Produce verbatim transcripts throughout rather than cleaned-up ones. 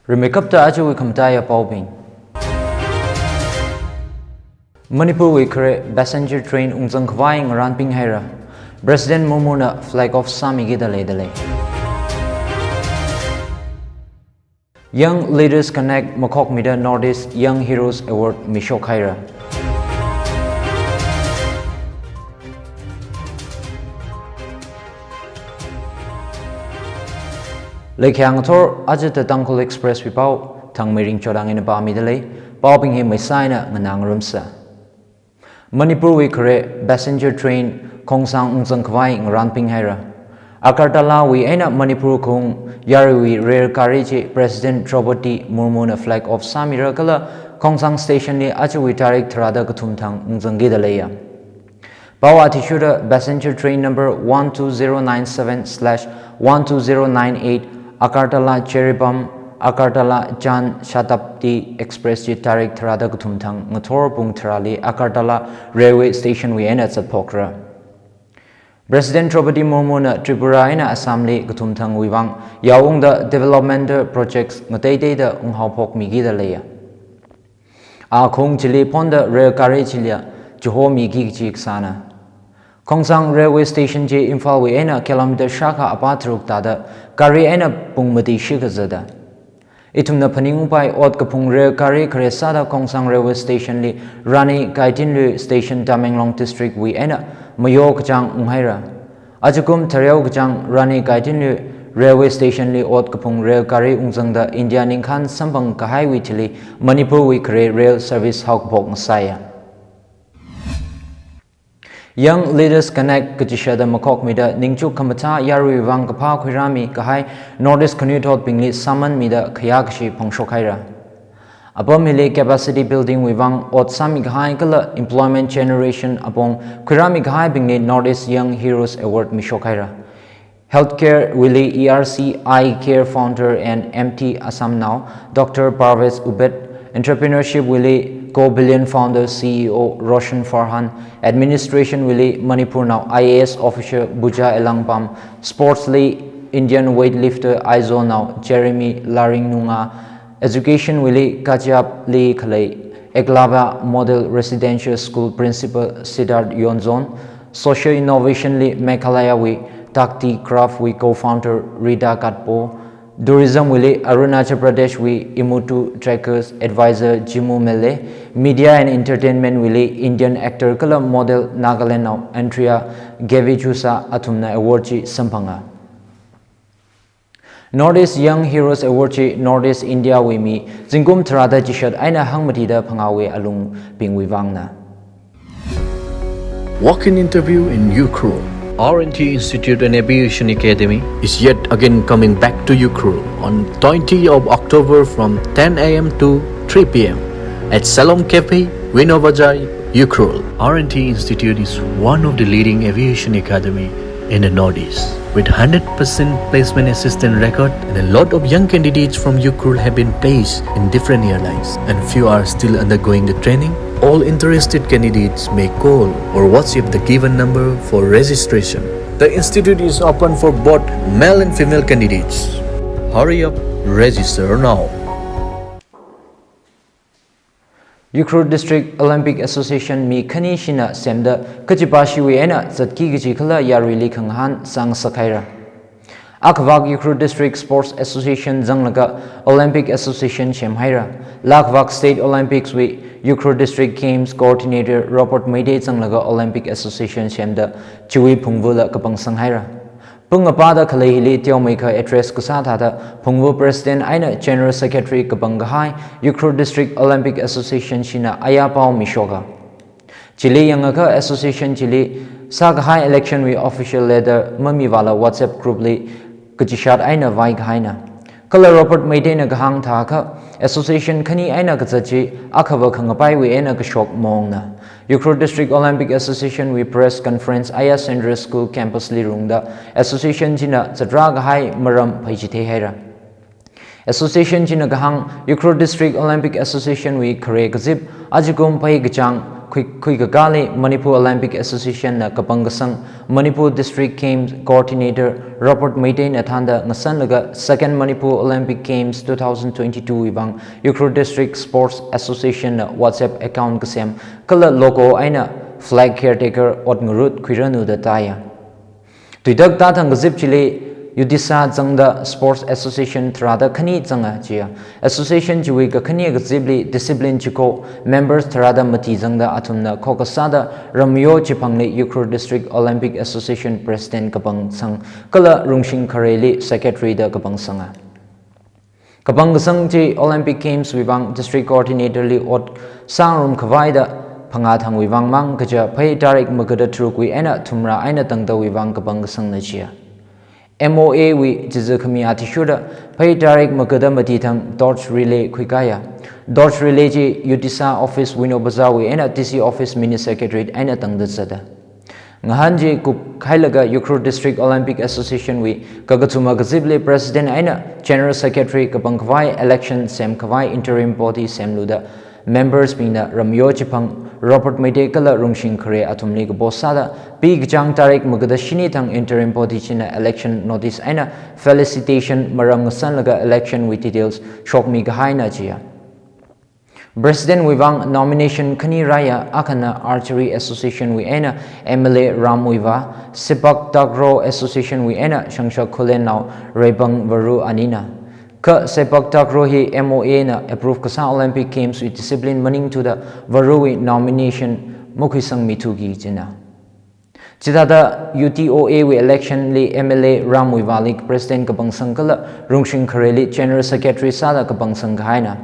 Rimeikapta ajawui khamataiya paobing. Manipurwui khare passenger train ungzang khavai ngarānping haira. President Murmuna flag off sāmikida leidalei. Young Leaders Connect makhokmida Northeast Young Heroes Award mishok haira. Leikhyang thor aja The Tangkhul Express wui pao, Thangmeiring Chodang eina pāmidalei, paobing hi meisaina nganāngarumsa. Manipurwui khare passenger train khongsang ungzang khavai ngarānping haira. Agartala wui eina Manipur khaung yaruiwui rail gari chi President Droupadi Murmuna flag off sāmira kala khongsang station li ajawui tarik tharāda kathum thang ungzangkida leiya. Pao athishurda passenger train number one two zero nine seven slash one two zero nine eight Agartala Jiribam, Agartala Jan Shatabdi Express chi tarik tharāda kathum thang ngathor pung tharāli Agartala Railway Station wui eina zatphokra. President Droupadi Murmuna Tripura eina Assam li kathum thangwui vang yaoungda developmental projects ngateiteida unghaophokmikida leiya. A khaung chili phonda rail gari chiliya chihomiki kaji kasāna. Khongsang Railway Station chi Imphalwui eina kilometer shākha apā tharuk tāda gari eina pung mati shikha zata. Ithumna phaningungpai ot kaphung rail gari khare sāda Khongsang Railway Station li Rani Gaidinliu Station Tamenglong District wui eina mayo kachāng unghaira. Ajakum thareo kachāng Rani Gaidinliu Railway Station li ot kaphung rail gari ungzangda India ningkhān samphang kahaiwui thili Manipurwui khare rail service haokaphok ngasāya. Young Leaders Connect kachishada makhokmida ningchuk khamathā yaruiwui vang kaphā khuirāmi kahai Northeast khanuithotbingli sāman mida khayākashi phongshok haira. Apam hili capacity building wui vang ot sāmi kahai kala employment generation apong khuirāmi kahaibingli Northeast Young Heroes Award mishok haira. Healthcare wuili E R C Eye Care founder and M T Assam nao Doctor Parvez Ubed, entrepreneurship wuili Go Billion founder C E O Roshan Farhan, administration wuili Manipur nao I A S officer Buja Elangpam, sports li Indian weightlifter Aizawl nao Jeremy Laringnunga, education wuili Kachihap li khalei Eklavya Model Residential School Principal Siddharth Yonzon, social innovation li Meghalaya wui Takti Craft wui co-founder Rita Katpo, tourism wuili Arunachal Pradesh wui Imutu Trekkers advisor Jimu Mele, media and entertainment wuili Indian actor kala model Nagaland nao Andrea Gevichusa athumna award chi samphanga. Northeast Young Heroes Award chi Northeast India wui mi zingkum tharāda chishat eina hangmatida phangāwui alungbingwui vangna. Walk-in interview in Ukhrul. R and T Institute and Aviation Academy is yet again coming back to Ukhrul on twenty of October from ten A M to three P M at Salom Cafe, Vino Bazar, Ukhrul. R and T Institute is one of the leading aviation academy in the Northeast. With hundred percent placement assistance record, and a lot of young candidates from Ukhrul have been placed in different airlines, and few are still undergoing the training. All interested candidates may call or WhatsApp the given number for registration. The institute is open for both male and female candidates. Hurry up, register now. Ukhrul District Olympic Association mi khani shina semda kachipāshiwui eina zatki kaji khala yaruili khangahān sāngasak haira. Akhavak Ukhrul District Sports Association zanglaga Olympic Association sem haira. Lakhavak State Olympics wui Ukhrul District Games Coordinator Robert Meitei zanglaga Olympic Association semda chiwui phungvula kapangsang haira. Pung apāda khalei hili teomeikha address kasā thāda phungvu President eina General Secretary kapang kahai Ukhrul District Olympic Association shina ayā pao mishoka. Chili yangakha association chili sākahai election wui official letter mamivāla WhatsApp group li kachishat eina vai kahaina. Kala Robert Meiteina kahāng thākha, association khani eina kazat chi akhava khangapaiwui eina kashok maongna. Ukhrul District Olympic Association wui press conference ayā Central School campus li rungda association china zatrā kahai maram phaichithei haira. Association china kahāng, Ukhrul District Olympic Association wui khare kazip ajakum phei kachāng khui, khuikakāli Manipur Olympic Association na kapangkasang Manipur District Games Coordinator Robert Meitei na thānda ngasanlaga Second Manipur Olympic Games two thousand twenty-two wui vang Ukhrul District Sports Association na WhatsApp account kasem kala logo eina flag caretaker ot ngarut khuiranu da taiya. Tuitak tāthang kazip chili UDISA zangda Sports Association tharāda khani zanga chiya. Association chiwui kakhani kazipli discipline chiko members tharāda mati zangda athumna khokha sāda Ramayo Chiphangli Ukhrul District Olympic Association President kapangsang kala Rungshing Khareli Secretary da kapangsanga. Kapangkasang chi Olympic Games wui vang District Coordinator li ot sāngarum khavaida phangā thangwui vang mang kaja phei tarik magada tharukwui eina thumrā eina tangdawui vang kapangkasangna chiya. M O A wui chiza khami athishurda phei tarik magada mati thang torch relay khuikāya. Torch relay chi UDISA office Wino Bazaar wui eina D C office mini secretariat eina tangda zata. Ngahān chi kup hailaga Ukhrul District Olympic Association wui kakathuma kazipli President eina General Secretary kapang khavai election sem khavai interim body semluda members bingna Ramayo Chiphang, Robert Meitei kala Rungshing Khare athumli kapo sāda pi kachāng tarik magada shini thang interim body china election notice eina felicitation maram ngasanlaga election wui details shokmi kahaina chiya. President wui vang nomination khani rāya, akhana Archery Association wui eina M L A Ram Muivah, Sepak Takraw Association wui eina Shangshak Khullen nao Reibang Varu anina. Kha Sepak Takraw hi M O A na approve kasā Olympic Games wui discipline maningthuda Varu wui nomination makhuisangmi thuki china. Chithāda U T O A wui election li M L A Ram Muivah li President kapangsang kala Rungshing Khareli General Secretary sāda kapangsang kahaina.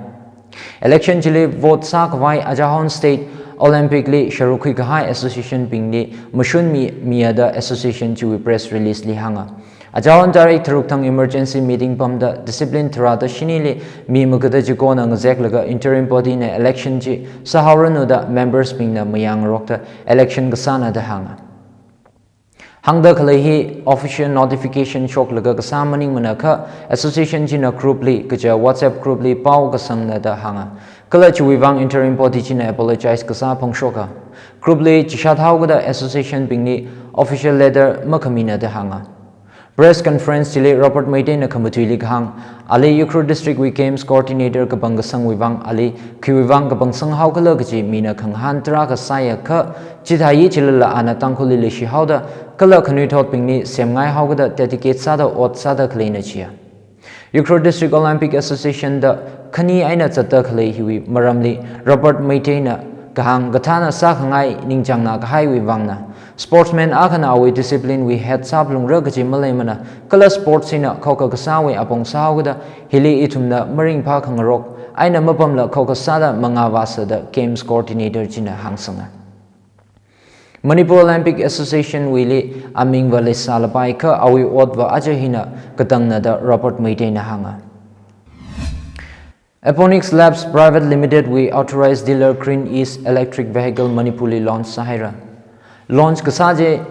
Election chili vote sākhavai Ajahon State Olympic li sharuk khui kahai association bingli mashunmi, miya da association chiwui press release li hānga. Ajahon tarik tharuk thang emergency meeting pamda discipline tharāda shinili mi magada chikona ngazeklaga interim body na election chi sāhaoranu da members bingna mayāngarokta election kasāna da hānga. Hāngda khalei hi official notification shoklaga kasā maningmana kha association china group li kaja WhatsApp group li pao kasangna da hānga. Kala chiwui vang interim body china apologize kasā phongshoka. Group li chishat haokada association bingli official letter makhamina da hānga. Press conference chili Robert Meitei na khamatuili kahāng, ali Ukhrul District wui Games Coordinator kapangkasangwui vang ali khiwui vang kapangsang haokhala kaji mina khangahān tarākha sāya kha, chithāya chilala ana Tangkhulli leishi haoda kala khanuithotbingli semngai haokada dedicate sāda ot sāda khaleina chiya. Ukhrul District Olympic Association da khani eina zatda khalei hiwui maramli Robert Meitei na kahāng kathāna sākhangai ningchāngna kahaiwui vangna. Sportsman akhana awui discipline wui het sāphalungra kaji maleimana, kala sports hina khokha kasāwui apong sāhaokada hili ithumna maringphā khangarok eina mapamla khokha sāda mangā vāsa da Games Coordinator china hāngsanga. Manipur Olympic Association wuili aming va leisālapai kha awui ot va aja hina katangna da Robert Meitei na hānga. Aponics Labs Private Limited wui authorized dealer Green East Electric Vehicle Manipur li launch sāhaira. Launch kasā chi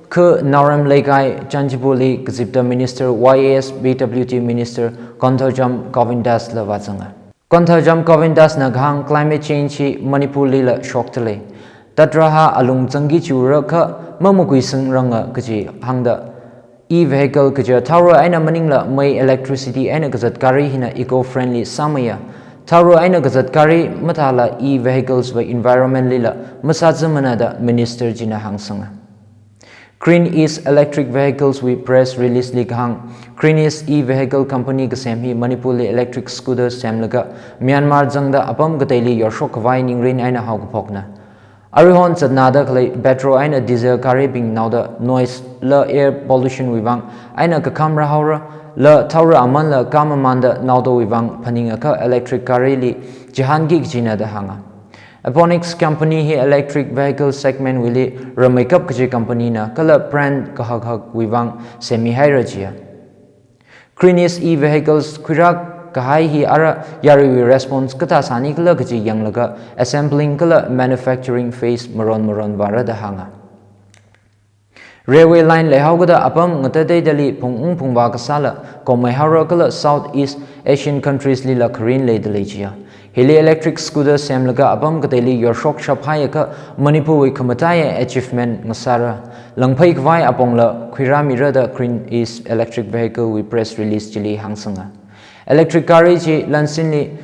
kha Naoram Leikai Chanchipur li kazipda Minister Y A S P W D Minister Konthoujam Govindas la vāzanga. Konthoujam Govindas na kahāng climate change hi Manipur lila shoktalei. Tatraha alung zangki chiura kha mamakui singranga kaji hāngda. E-vehicle kaja thaora eina maningla mei electricity eina kazat gari hina eco-friendly sāmaya. Thaora eina kazat gari mathāla e-vehicles va environment lila masāzimana da Minister china hāngsanga. Green East Electric Vehicles wui press release li kahāng, Green East e-vehicle company kasem hi Manipur li electric scooter semlaga Myanmar zangda apam kateili yorshok khavai ningrin eina haokaphokna. Aruihon zatnada khalei petrol eina diesel gari bing naoda noise la air pollution wui vang eina kakham rāhaora, la thaora amanla kamamanda naodawui vang phaningakha electric gari li chihānki kajina da hānga. Aponics company hi electric vehicle segment wuili rameikap kaji company na kala brand kahak hakwui vang semmihaira jiya. Green East e-vehicles khuirā kahai hi ara yaruiwui response kathā sānikhala kaji yanglaga assembling kala manufacturing phase maron maron vāra da hānga. Railway line leihaokada apam ngatateidali phungung phungvā kasāla komei haora kala South East Asian countries lila kharin leidalei jiya. Hili electric scooter semlaga apam kateili yorshokshap haiakha Manipurwui khamataiya achievement ngasāra. Langphei khavai apongla khuirāmira da Green East Electric Vehicle wui press release chili hāngsanga. Electric gari chi lansinli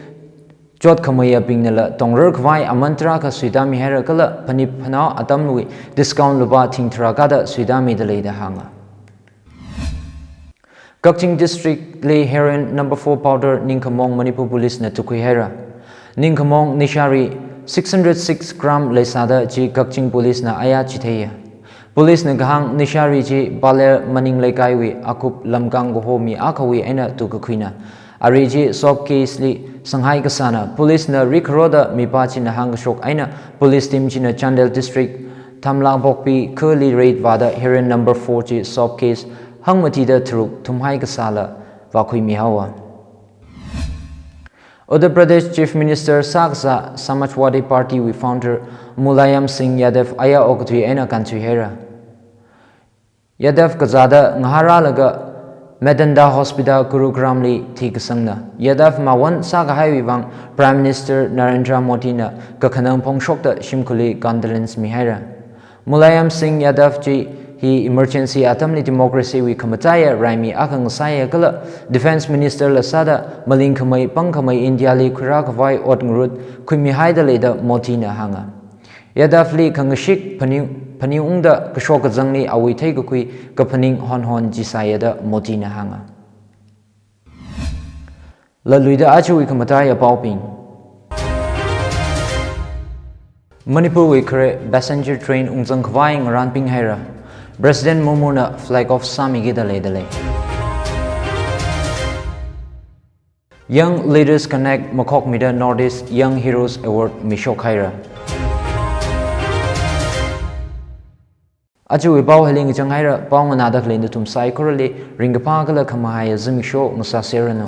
chotkhameiyabingnala tongrar khavai aman tarākha suitāmihaira kala phanit phanao atamwui discount lupā thing tharā kada suitāmida lei da hānga. Kakching District li heroin number four powder ningkhamong Manipur Police na tukhuihaira. Ningkhamong nishari six hundred six gram leisāda chi Kakching Police na aya chitheiya. Police na kahāng nishari chi Baler Maning Leikaiwui Akup Lamkang kaho mi akhawui eina tukakhuina. Ari chi soap case li sanghai kasāna. Police na rikharoda mipā china hāngkashok eina police team china Chandel District Thamlangpokpi khali raid vāda heroin number four chi soap case hangmatida tharuk thumhai kasāla vākhuimihaowa. Uttar Pradesh Chief Minister sākasā Samajwadi Party wui founder Mulayam Singh Yadav aya okathui eina kānthuihaira. Yadav kazāda ngahārālaga Medanta Hospital Gurugram li thikasangna. Yadav mawon sākahaiwui vang Prime Minister Narendra Modi na kakhanang phongshokta shimkhurli condolence mihaira. Mulayam Singh Yadav chi hi emergency atamli democracy wui khamataiya raimi akha ngasāya kala Defence Minister la sāda malingkhamei pangkhamei India li khuirākhavai ot ngarut khuimihaida lei da Modi na hānga. Yadav li khangashik phaning, phaningungda kashok kazangli awui theikakhui kaphaning honhon chisāya da Modi na hānga. Laluida ajawui khamataiya paobing. Manipurwui khare passenger train ungzang khavai ngarānpinghaira. President Murmu na flag off sāmikida leida lei. Young Leaders Connect makhokmida North East Young Heroes Award mishokhaira. Ajawui pao hili ngachanghaira, pao nganāda khalei nathum saikorali ringkaphā kala khamahaiya zimiksho ngasāserranu.